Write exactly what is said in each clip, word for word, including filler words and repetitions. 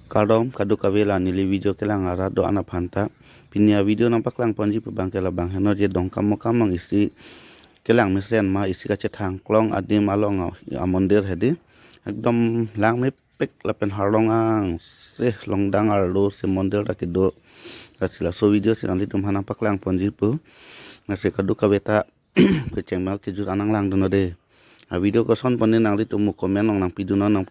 Kardom kadokave la neli video kelang arat do-an aphan ta. Pini a-video nangpaklang ponji pu abangke labang henlo je Dongkamukam along isi kelang mesen ma isi kachethang klong adim along a, amondir hedi. Ekdom langmepik lapen harlong angse longdang arlo si mondir ta kedo. Lasi laso video si nanglitum aphan nangpaklang ponji pu. Lasi kadokave ta kecheng ma kejut an nanglangdunnon dei. A-video koson pon nanglitum mo comment along nangpidunnon, nang,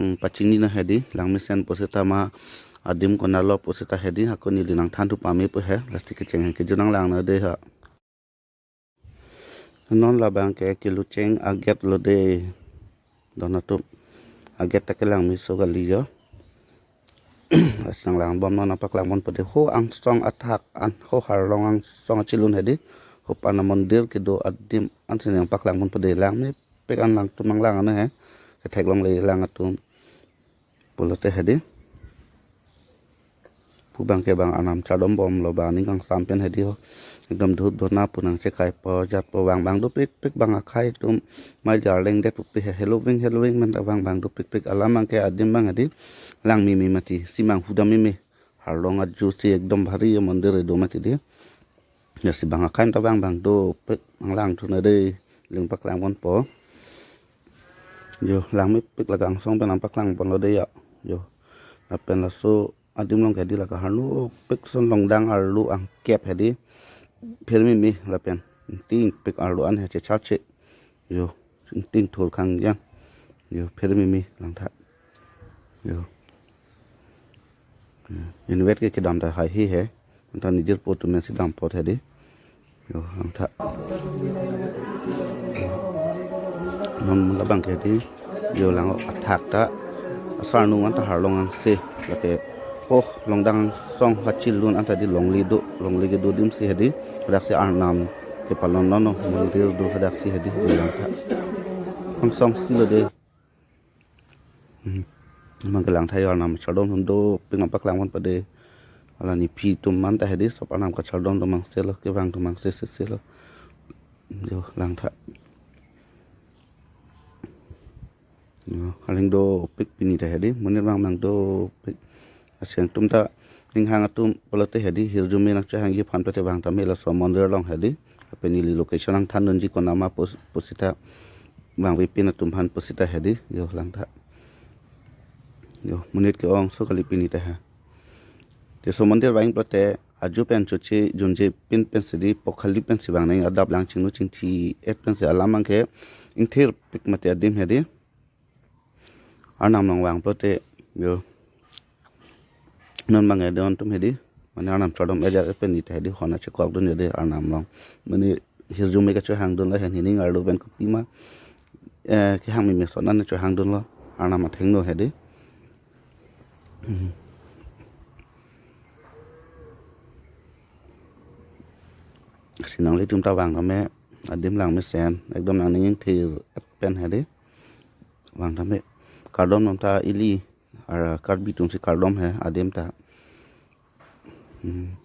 nangpachinidunnon hedi. Lang mesen pusita ma adim konatlo pusita hedi, hako neli nangthan thu pame pu he. Lasi kecheng kejut an nanglangdunnon dei ha. Non labangke kelucheng a-gate lo dei. Don atum, a-gate ta kelang meso kali jo. Lasi nanglangbomnon, nangpaklang ponpo dei, ho angsong athak an, ho harlong angsong achelun hedi. Ho pan amondir kedo adim ansi nangpaklang ponpo dei, langmepik an, nangtum nanglangnon he. Ketheklongle lang atum pulote hedi. Pu abangke bang arnam chardombomlo, bang aning kangsam pen hedi ho. Ekdom dhut dhona pu nangchekaipo jatpo, bang bang dopikpik, bang akhei atum mai jarleng det pupe he, heloving heloving pen ta bang bang dopikpik. Alam abangke adim abang hedi langmeme mati, simang hudam meme. Harlong ajo si ekdom bhari mondir kedo mati dei. Lasi bang akhei ta bang bang dopik, nanglangthunon dei, neli nangpaklang ponpo. Jo, langmepik, la kangsong pen nangpaklang ponlo dei ya. Jo, lapen laso adim along hedi la kaharnopik ason longdang arlo angkep hedi. Pherememe lapen ingtingpik, arlo an he checharche. Jo, ingting thur khang jang. Jo, pherememe langtha. Jo. Inutvet ke kedam ta haihe he. Anta nijirpo atum si dam apot hedi. Jo, langtha. Non labangke hedi. Jo, lang athak ta asarnung anta harlong angse. Lake, oh, longdang angsong achelun anta dei, longle do, longle kedo adim si hedi. Hadaksi arnam kepalonlonlo, mondir do hadaksi hedi, jo langtha. Angsong si lo dei. Hmm. Bang kelang thai arnam chardom atum dopik, nangpaklang ponpo dei. Ala nephi atum anta hedi, sop arnam kachardom do mangse lo, kevang do mangse sese lo. Jo, langtha. Jo, aling dopik pini ta hedi, monit bang bang dopik. Aseng atum ta ninghang atum pulote hedi, hirjume nangchehangji aphan pulote bang tame laso mondir along hedi. Lapen neli location nangthandunji konat ma pus-, pusita vangvepin atum aphan pusita hedi. Jo, langtha. Jo, monit ke-ong so kali pini ta ha. Te laso mondir vang pulote ajo pen choche junje pin pensi dei, pokhali pensi vang nang, adap lang chinglu chingthi et pensi, alam abangke ingthirpik mati adim hedi. Arnam along vang pulote, jo, non abang edon atum hedi, mane arnam chardom ejar pen ni ta hedi, hona chekokdun hedi arnam along. Mane hirjume kachehangdunlo he, nening arlo pen kopima, eh, kehang meme ason an chehangdunlo arnam athengno hedi. Hmm. Si nanglitum ta vang tame, adim lang mesen, ekdom nangning ingthir pen hedi. Vang tame, kardom non ta ili, ara Karbi atum si kardom he, adim ta. Hmm.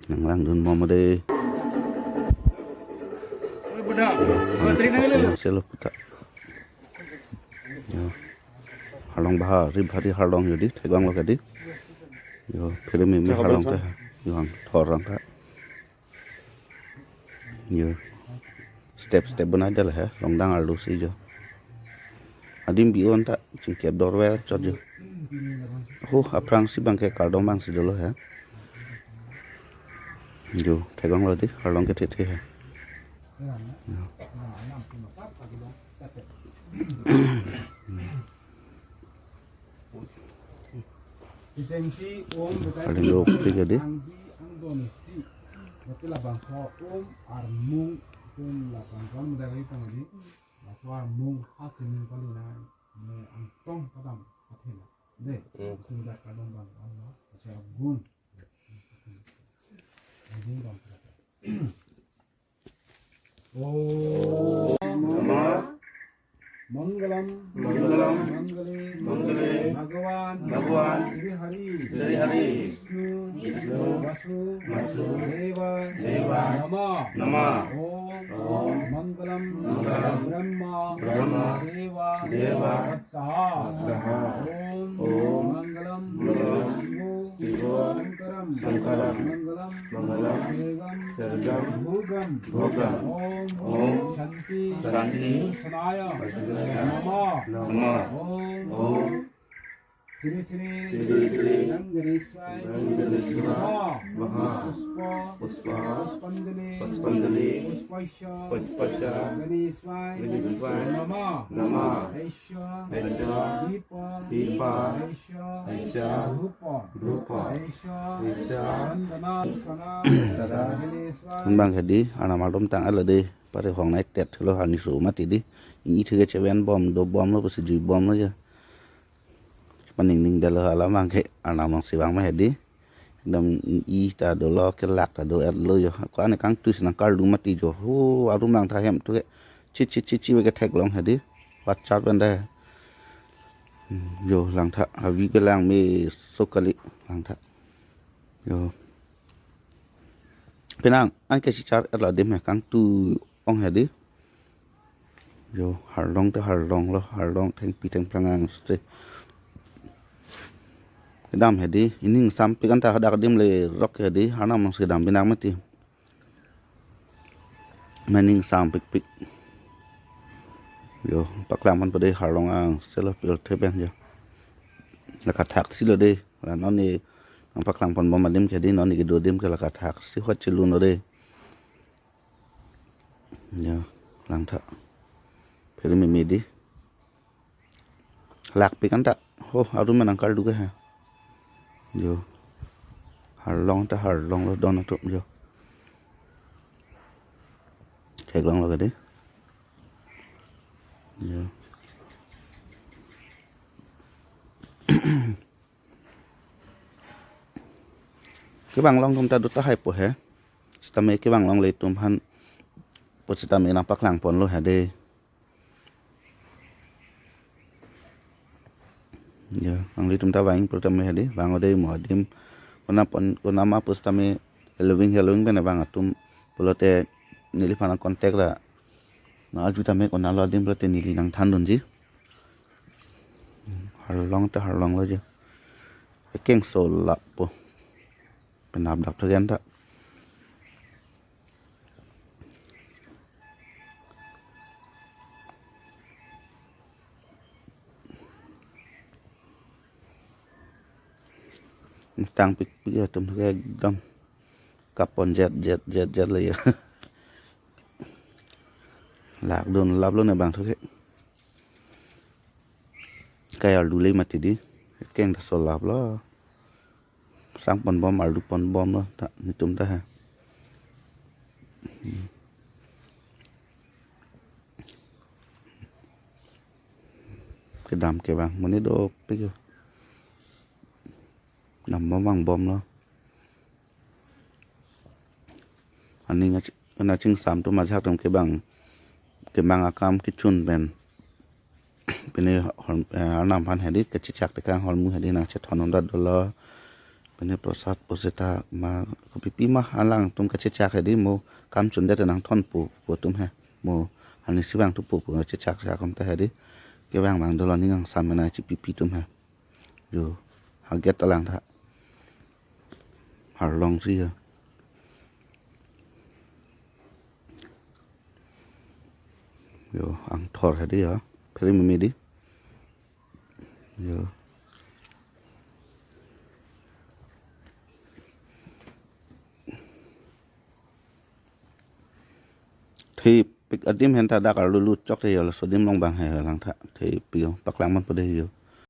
Nanglangdunbom dei. Selo puta. Jo. Harlong bhari bhari harlong jo dei, theklonglo ke dei. Jo, pherememe harlong ke. Jo, angthor arong ta. Jo. Step step bonai det he, longdang arlo si jo. Adim bi-o anta chingkep dorver chot jo. Ho, aphrangsi abangke kardom abangsi dolo he. Jo, theklonglo dei, harlong kethethe he. Jo. Kejengsi om betai. Aling dopik ya dei. Angdi angdon isi. Berarti labangso om armung, om labangso medali tangdi. Laso armung ha sining kali na, ne angtong kadam athena. Dei. Hmm. Sudah kadam bang Allah, saya gun. Ini bang. Om Namah Mangalam. Mangalam. Mangale. Mangale. Bhagavan. Bhagavan. Sri Hari. Sri Hari. Vishnu. Vishnu. Vasu. Vasu. Deva. Deva. Namah. Namah. Om. Om Mangalam Mangalam Brahma Brahma Deva Deva Vatsaha Vatsaha Om Om Mangalam Mangalam Shivo Shivo Shankaram Shankaram Mangalam Mangalam Sergam Sergam Bhogam Bhogam Om Om Shanti Shanti Sanaya Sanaya Nama Nama Om Om Shri Shri Shri Shri Ganesvai Ganesvai Maha Maha Pushpa Pushpa Pushpanjali Pushpanjali Pushpasya Pushpasya Ganesvai Ganesvai Nama Nama Aisha Aisha Dipa Dipa Aisha Aisha Dhupa Dhupa Aisha Aisha Chandana Sana Sana Ganesvai Kumbang hedi, anam atum tang ala de, pare hong nai tet lo, hani so mati di. Ini thege cheven bom, do bom lo, pasi jui bom lo ya. Paning ning dalo alamang ke anam nang sivang ma hedi. Ekdom i ta dolo, kelak ta do-et lo yo. Ko ane kangtui si nang karlu mati jo. Ho, arum langtha hem tu ke. Chi chi chi chi ve ke theklong hedi. Wat chat pen da. Hmm, yo langtha. Avi ke lang meso kali langtha. Yo. Penang, an ke si char-et lo adim he kangtui ong hedi. Yo, harlong te harlong lo, harlong thengpi thengphrang angse. Kedam hedi, ining sampik anta hadak adim le rok hedi, harnam angse kedam binak mati. Maning sampikpik. Yo, paklang pon pade harlong angse lo pil thepeng yo. Laka thaksi lo de, la non ni nangpaklang pon bom adim ke di, non ni kedo adim ke laka thaksi hot chilun lo de. Yo, langtha. Pherememe di. Lakpik anta. Ho, arum nang karlu ke ha. Yo. Harlong ta harlong lo don atum yo. Theklong lo ke di. Yo. Kevang long atum ta do tahai po he. Sitame kevang longle atum aphan pu sitame nangpaklang pon lo hedi. Ya, nanglitum ta vang pu tame hedi, vang ode mo adim. Konat pon, konat ma pu sitame heloving heloving pen vang atum pulote neliphan contact ra. Na aju tame konat lo adim pulote neli nangthan dunji. Harlong ta harlong lo je. Ekeng so lap po. Penap dap thagen ta. Tangpikpik atum ke ekdom kap pon jet jet jet jet le ya. Lak dun lap lo ne bang thu ke. Kaya dule mati di. Keng ta so lap lo. Sang pon bom, arlu pon bom lo ta, netum ta ha. Kedam kevang, mane dopik yo. Dam bom vang bom lo. Aning ach-, aning achingsam atum ajahak atum kevang, kevang akam kechun pen. Pine hor-, eh, arnam aphan hedi kachechak tekang hormu hedi nangchethon undat dolo. Pine prasad pusita ma kopipi ma alangtum kachechak hedi mo kam chundet nangthon pu pu atum he. Mo hani si vang thu pu pu chechak chak atum ta hedi. Kevang vang dolo ning angsam nangchepipi atum he. Yo, haget alang ta. Harlong si ya. Yo, angthor hedi ya. Pherememe di. Yo. Thepik adim hen ta dak arlu lut chok te yo, laso adim long bang he lang ta. Thepik yo, paklang man pade yo.